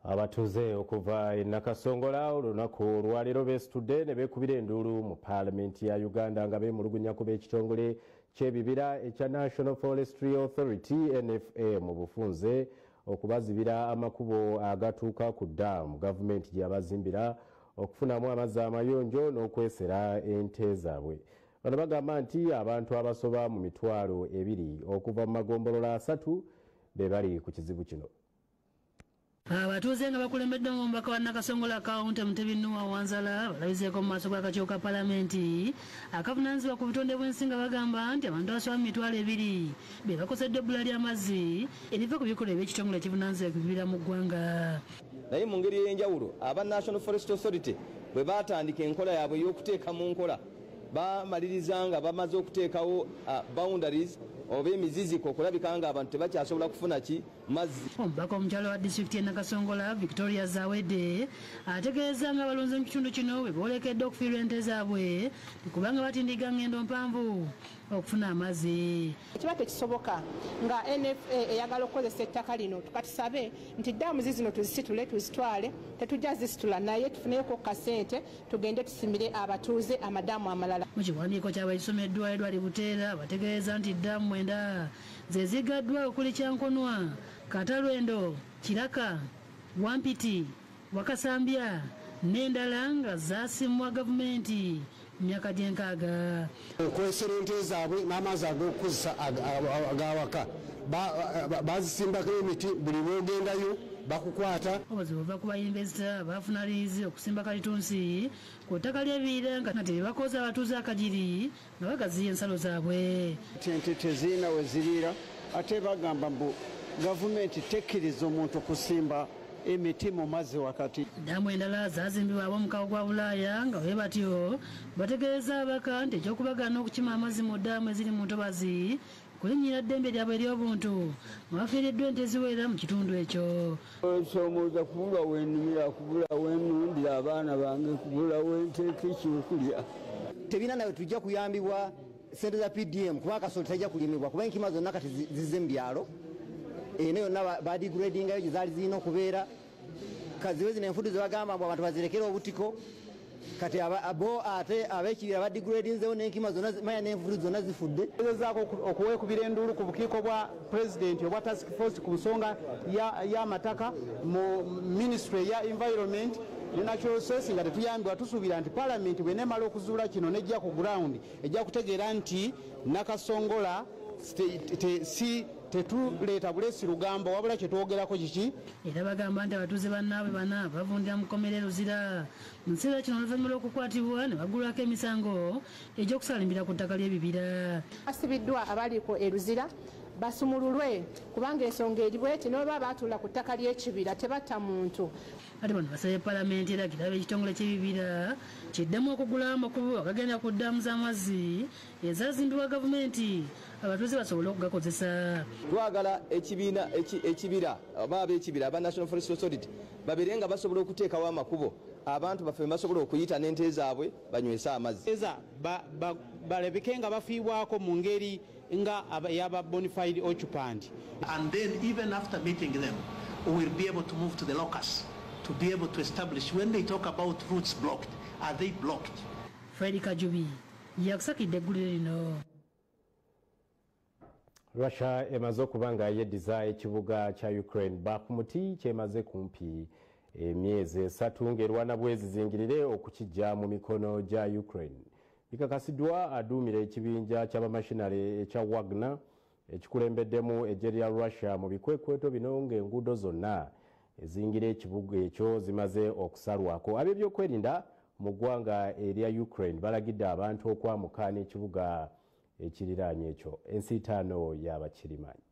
Abatuuze okuva e Nakasongola olunaku olwaleero beesitudde ne beekubira enduulu mu Paalamenti ya Uganda nga beemulugunya ku b'ekitongole ky'ebibira ekya National Forestry Authority NFA mu bufunze okubazibira amakubo agatuuka ku ddaamu gavumenti gye yabazimbira okufunamu amazzi amayonjo n'okwesera ente zaabwe. Bano bagamba nti abantu abasoba mu 20,000 okuva mu magombolola 3 be bali ku kizibu kino. Abatuuze nga bakulembeddwa omubaka wa Nakasongola County Mutebi Noah Wanzala balabiseeko mu maaso g'akakiiko ka Palamenti akavunaanyizibwa ku butonde bw'ensi nga bagamba nti abantu abasoba mu 20,000 be bakoseddwa ebbula ly'amazzi eriva ku bikolwa eby'ekitongole ekivunaanyizibwa ku bibira mu ggwanga. Naye mu ngeri ey'enjawulo aba National Forest Authority bwe baatandika enkola yaabwe ey'okuteeka mu nkola bamaliriza nga bamaze okuteekawo boundaries oba emiziziko okulabika nga abantu tebakyasobola kufuna ki mazzi. Omubaka omukyala wa disitulikiti y'e Nakasongola Victoria Zawedde ategeeza nga abalunzi mu kitundu kino bwe boolekedde okufiirwa ente zaabwe kubanga batindiga ngendo mpanvu okufuna amazzi. Kiba tekisoboka nga NFA eyagala okukozesa ettaka lino, tukatusabe nti ddaamu zino tuzisitule tuzitwale, tetujja zisitula naye tufuneyoko kasente tugende tusimire abatuuze amadaamu amalala. Mu kiwandiiko kyabwe ekisomeddwa Edward Buteera bategeeza nti ddaamu 9 ze zigaddwa okuli Kyankonwa, Katalwendo, Kiraka, Wampiti, Wakasambya n'endala nga zaasimwa gavumenti mu myaka gy'enkaaga. Okwesera ente zaabwe n'amazzi ag'okukozesa ag'awaka bazisimbako emiti, buli lw'ogendayo bakukwata. Obuzibu buva ku bayinvesita baafuna liizi okusimba kalitunsi ku ttaka ly'ebibira nga tebakoza abatuuze akagiri nga bagaziya ensalo zaabwe. Ente tezirina we ziriira, ate bagamba mbu gavumenti tekkiriza omuntu kusimba emiti mu mazzi wakati. Ddaamu endala zaazimbibwa ab'omukago gwa Bulaaya nga bwe batyo bategeeza ababaka nti eky'okubagaana okukima amazzi mu ddaamu eziri mu ntobazi kulinnyira ddembe lyabwe ery'obuntu nga bafiiriddwa ente eziwera mu kitundu ekyo. Nsomooza kubulwa wennimira, kubula wennundira abaana bange, kubula wenteeka ekyokulya. Tebina nawe tujja kuyambibwa ssente za PDM kuba akasolo tajja kulimibwa kuba enkima zonna kati zizze mu byalo. Eno yonna badigradingayo gye zaali zirina okubeera. Kazibe zino enfudu ze bagamba mbu abantu bazirekere obutiko, kati bo ate ab'ekibira badigradinzewo n'enkima zonna manya n'enfudu zonna zifudde. Gezaako okuweekubira enduulu ku bukiiko bwa pulezidenti obwa task force ku nsonga y'amataka mu ministry ya environment ne natural resources nga tetuyambibwa. Tusuubira nti palamenti bw'eneemala okuzuula kino n'ejja ku ground ejja kutegeera nti Nakasongola si tetuleeta bulesi lugambo wabula kye twogerako kiki. Era bagamba nti abatuuze bannaabwe bana bavundira mu kkomera e Luzira mu kiseera kino oluvannyuma lw'okukwatibwa ne baggulwako emisango egy'okusaalimbira ku ttaka ly'ebibira. Basibiddwa abaliko e Luzira basumululwe kubanga ensonga eri bweti, n'oba baatuula ku ttaka ly'ekibira tebatta muntu. Ate bano basabye Palamenti eragira ab'ekitongole ky'ebibira kiddemu okugula amakubo agagenda ku ddaamu z'amazzi ezaazimbibwa gavumenti abatuuze basobole okugakozesa. Twagala ekibiina ekibira oba ab'ekibira aba National Forest Authority babeere nga basobola okuteekawo amakubo abantu baffe basobola okuyita n'ente zaabwe banywese amazzi. Eza balebeke nga bafiibwako mu ngeri nga ey'aba bonafide occupant. And then even after meeting them, we will be able to move to the locus to be able to establish when they talk about routes blocked, are they blocked? Fred Kajubi yakusakidde eggulire lino. Russia emaze okuba nga yeddiza ekibuga kya Ukraine Bakhmut kyemaze kumpi emyezi 3 ng'erwana bwezizingirire okukijja mu mikono gya Ukraine. Bikakasiddwa aduumira ekibinja ky'abamashinale ekya Wagner ekikulembeddemu eggye lya Russia mu bikwekweto bino ng'enguudo zonna ezingira ekibuga ekyo zimaze okusalwako. Ab'ebyokwerinda mu ggwanga erya Ukraine balagidde abantu okwamuka n'ekibuga ekiriraanye ekyo. Ensiitaano y'abakirimanyi.